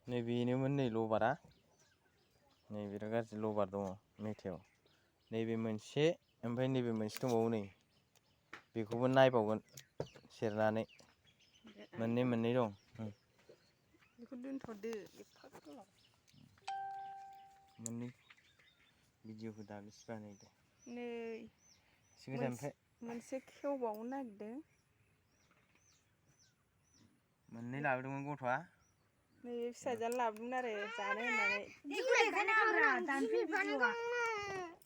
नैबेनोमोन नै लबारा नै बिराद गाज्रि लबार दङ मेथायाव नैबे मोनसे ओमफ्राय नैबे मोनसे दंबावो नै बेखौबो नायबावगोन सेरनानै मोननै दं बेखौ दोनथ'दो एफा गोलाव मोननै भिडिअखौ दाननोसै बानायदो नै एसे गोजाननिफ्राय मोनसे खेवबावनो नागिरदों मोननै लाबोदोंमोन गथ'आ नै फिसाजोआ लाबोदोंमोन आरो जानो होननानै बेखौ देखायनाङाब्रा दानफै भिडिअ'आ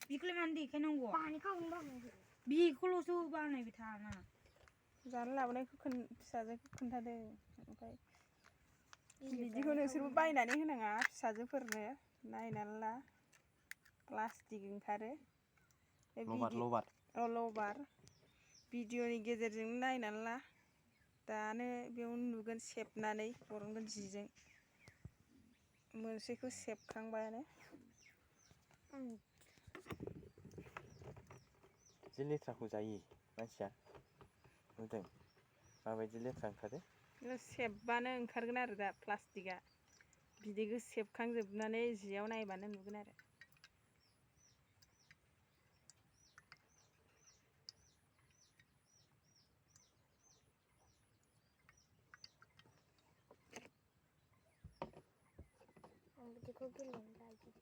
बेखौलाय मानो देखायनांगौ बेखौल'सो बानायबाय थानाङा जानो लाबोनायखौ फिसाजोखौ खोन्थादों ओमफ्राय बिदिखौ नोंसोरबो बायनानै होनाङा फिसाजोफोरनो नायनानै ला प्लास्टिक ओंखारो लबार भिडिअनि गेजेरजों नायनानै ला दानो बेयाव नुगोन सेबनानै बरनगोन जिजों मोनसेखौ सेबखांबायानो जि लेथ्राखौ जायो मानसिया नुदों माबायदि लेथ्रा ओंखारो सेबबानो ओंखारगोन आरो दा प्लास्टिकआ बिदैखौ सेबखांजोबनानै जियाव नायबानो नुगोन आरो बिदिखौ गेलेनो बायो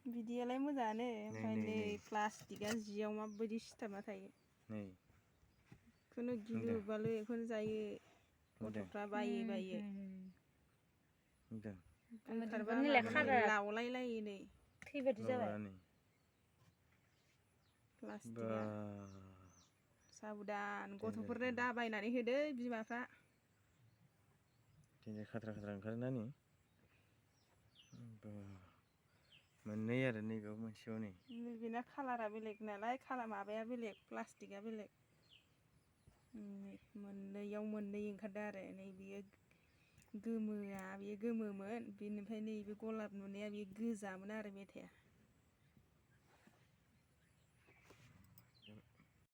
बिदैयालाय मोजाङानो ओमफ्राय नै प्लास्टिकआ जियाव माबायदि सिथाबना थायो बेखौनो गिलु बालु बेखौनो जायो गथ'फ्रा बायै लावलाय लायो नै थैबायदि जाबाय प्लास्टिकआ साबधान गथ'फोरनो दा बायनानै होदो बिमाफ्रा खाद्रा ओंखारोना नै मोननै आरो नैबेयाव मोनसेयाव नै बेना कालारा बेलेग नालाय माबाया बेलेग प्लास्टिकआ बेलेग मोननैयाव मोननै ओंखारदों आरो नै बेयो गोमोआ बेयो गोमोमोन बेनिफ्राय नैबे गलाब नुनाया बेयो गोजामोन आरो मेथाइआ